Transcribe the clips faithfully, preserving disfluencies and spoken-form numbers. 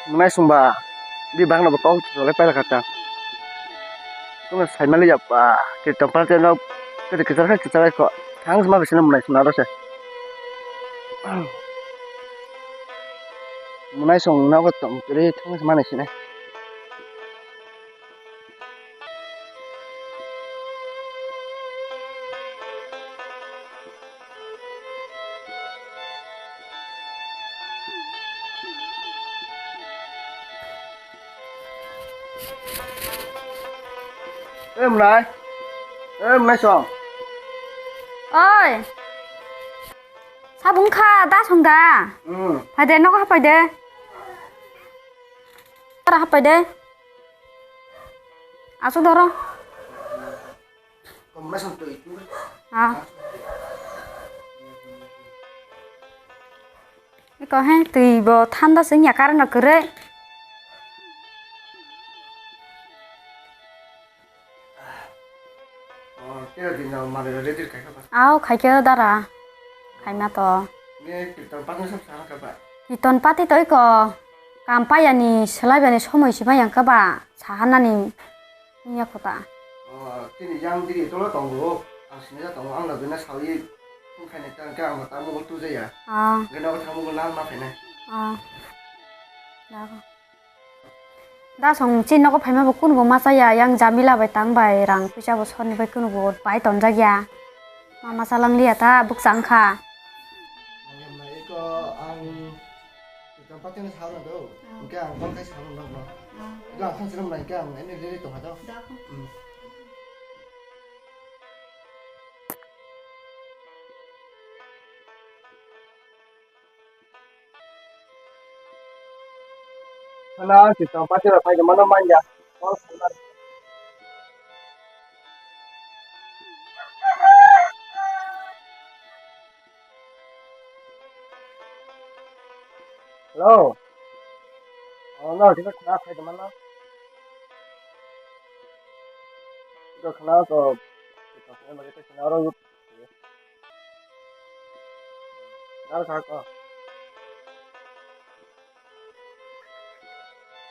Mwnai songba, di bangno bo kok cholai pailakha ta. Kono saimali ya ba, ke tongpal te no, ke kichar khai kichar khai kho. Thang ma bisina mwnai songna ro se. Mwnai song na ko tong kiri thang ma ne sine. Eh, mwnai. Eh, mwnai song. Oi. Sabung kha, da song da. Hmm. Phai de, nogo hapai de. Ora hapai de. Asuk doro. Kom mwnai song twi tu. Ah. Iko he, twi bo thanda se wngya, current rok kwrwi. Oh, kira din na mare ready khai kha ba? Aw, khai kha dara. Khai ma to. Ne kirtan patni sam sana kha ba? Kirtan pati to iko kam payani, swlaibani somoi si maya kha ba? Sahanani wngya kho ta. Oh, tini yang diri tolo tongo. Ang sinai tongo, ang lagina sawi phone khainai ta, ang ma ta mobile tujaya. Ah. Gana ko thang mobile nang ma khainai. Ah. Dago. Da song chini nogo phaima bo kunubo ma chaya, yang jamila bai tang bai rang puisa bo soni bai kunubo bai tonjak ya. Ma ma chalang liya ta buk chang kha. Ang yang mai ko ang kita pakai ni sauna do. Ah. Engke ang kon kai sauna do. Ah. Ila ang kan siram nai ke ang ini diri tong ha do. Da. Hmm. Sana si tong pati ra pai mano manja. Hello. Oh no, kita kena pai mana? Kita kena to. Kita kena bagi kita kena orang.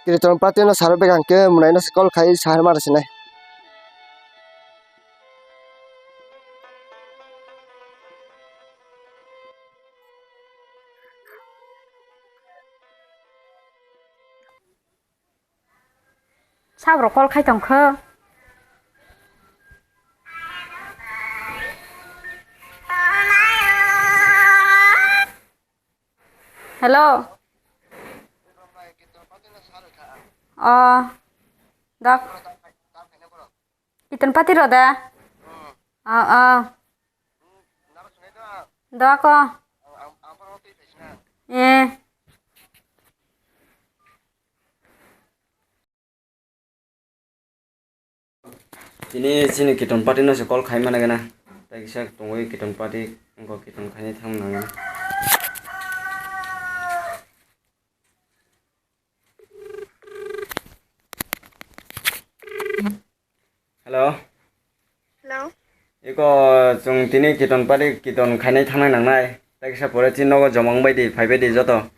Kiriton patino saro begang ke mwnai no call khai sar mar sinai. Sabrok call khai tongkho. Hello. Oh. Dok. Iton pati ro da? Oh, oh. Dok ko. Eh. Tini chini kiton party no se call khai mane gana. Tai kisa tongwi kiton party wngkha kiton khaini thang nang. Hello. Hello. Iko chwng tini kiton party kiton khainai thangnai nangnai. Tai kisa pore chini nogo jomang bai di, phai bai di joto.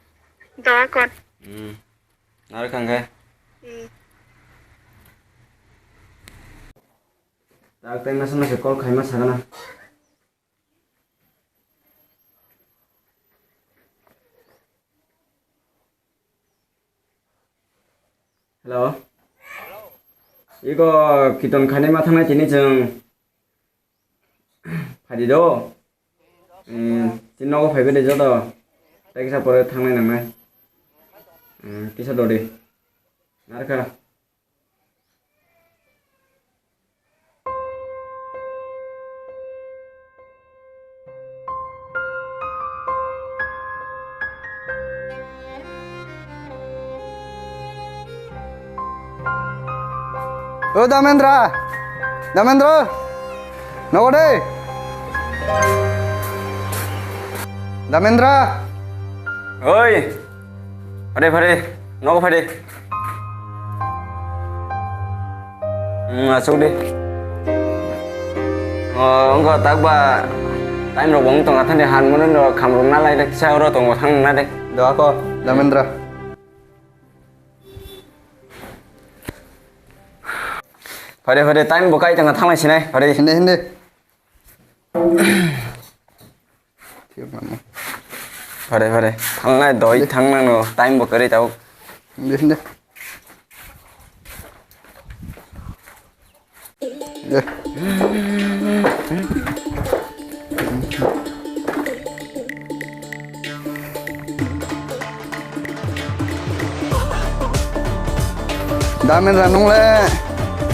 Doa kon. Hmm. Naro khang khe. Hmm. Tak tai masa masa call khaima sagana. Hello. Iko kiton khainai ma thangnai tini chwng. Phadi do. Hmm, chini nogo phaibai de joto. Tai kisa pore thangnai nangnai. Hmm, kisa dodi. Narkha. O Damendra! Damendra! Nogo de! Damendra! Oi! Phade, phade, nogo phade. Hmm, asuk de. Oh, wngkha takba time rok bo wng tongkha thani han mwnwi no kham rok nalai de kisa oro tongo thang na de. Do ako, Damendra. Phare, phare, time bo kai tanga thanglai sinai, phare. Hindi, hindi. Thik mano. Phare, phare. Thangnai doi, thangnai no, time bo kari tau. Hindi, hindi. Damendra nung le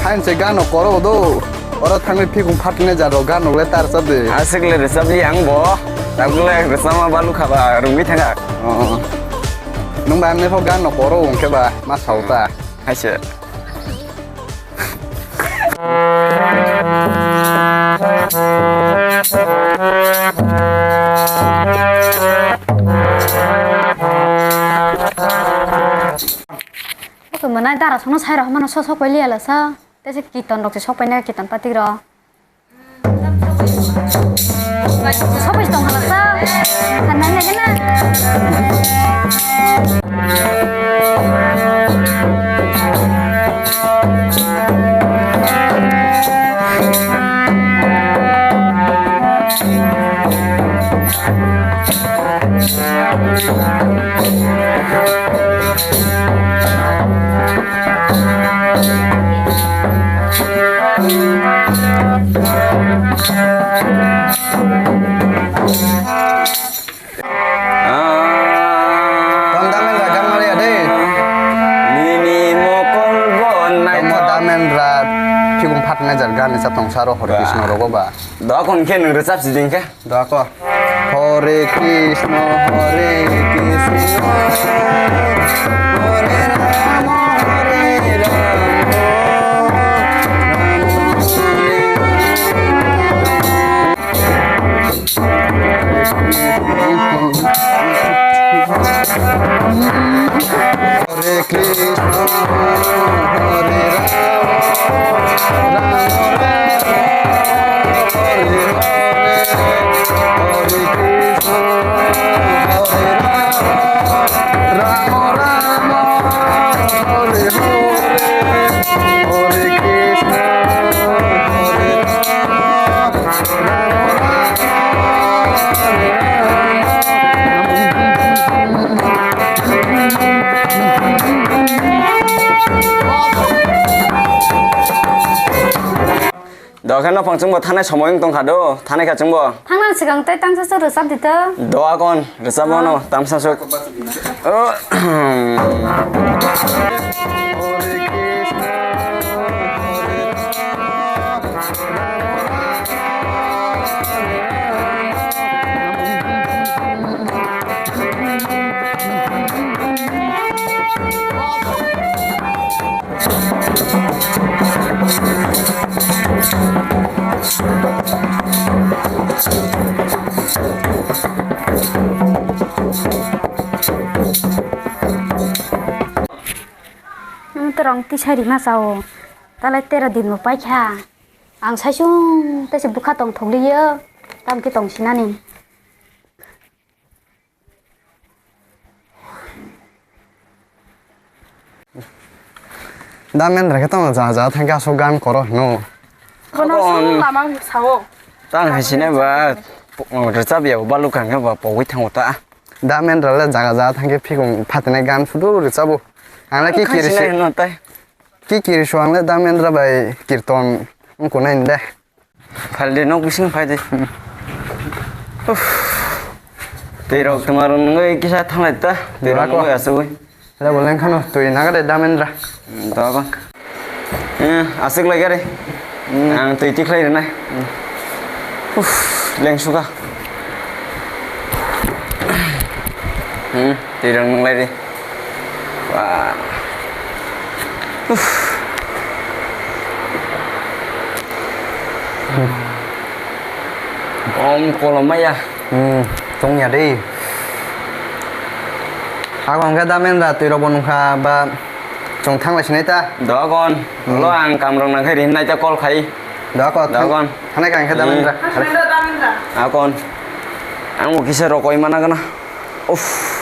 hain se gano koro do. Oro thangwi phikung phatne jaro gano le tar sa de. Asik le rwchap li ang bo. Tabuk le rwchapma balu khaba rungwi thanga. Oh. Nung ba amne pho gano koro ungke ba ma sauta. Haise. Oke, mwnai dara sono sai rok mano so so koi liya la sa. Tese kiton rok se sok pai na kiton pati rok. Sok pai tong hala sa. Khanai nai na. Tong Damendra gan maliya de. Nini mokol bo nai. Tongmo Damendra phikung phatnai jar gan ni sa tong saro Hare Krishna rogo ba. Doa kon khe nung rwchap si ding khe. Doa ko. Hare Krishna, Hare Krishna, Hare Rama, Hare Rama, Rama Rama, Hare Hare. Hare Krishna, Hare Rama, Rama Rama, Hare Hare, Hare Krishna, Hare Rama, Rama Rama, Hare Hare, Hare Krishna, Hare Rama, Rama Rama, Hare Hare. Dokheno pang chwngbo thanai somoi wng tongkha do, thanai kha chwngbo. Thangnang swkang tei tangsa se rwchap di to. Doa kon, rwchap mano, tamsa swk. Oh. Nwng twrwng tisai rima chao. Talai tera din bo paikha. Ang saichung tei se bwkha tong thok liyo. Tamo khe tong sinani. Damendra khe tamo ja ja thangkhe aswk gan koro hino. Bono Abon. Sung lama sao. Tang hai sine ba, po-, rwchap ya ba lukang khe ba pogwi thango ta. Damendra le jaga jaga thangkhe phikung phatinai gan sudu rwchabo. Ang le ki Ang khai kirisi-, sinai hino tai. Ki kirisu ang le Damendra bai kirton wngkunai de. Phaldi nok bising phaidi. Uff. Twi rok twma rok nungwi kisa thanglai ta. Twi rok Nako. Nungwi asugwi. Lebo lengkhano twi naga de Damendra. Hmm, to ba. Eh, aswk lai gari. Hmm. Ang twi tikhlai rwnai. Hmm. Uff, lengsuka. Hmm, twi rang nung lai di. Wah. Uff. Om kolom maya. Hmm, tong ya di. Ako hwnkhe Damendra twi rok bo nungkha ba. Chwng thanglai sinai ta? Dogon. Hmm. Lo ang kam rok nang khe rin nai ta call khai. Dogon. Dogon. Thanai kang khe Damendra. Hmm. Akon. Ang bo kisa rokoi mana gana. Uff.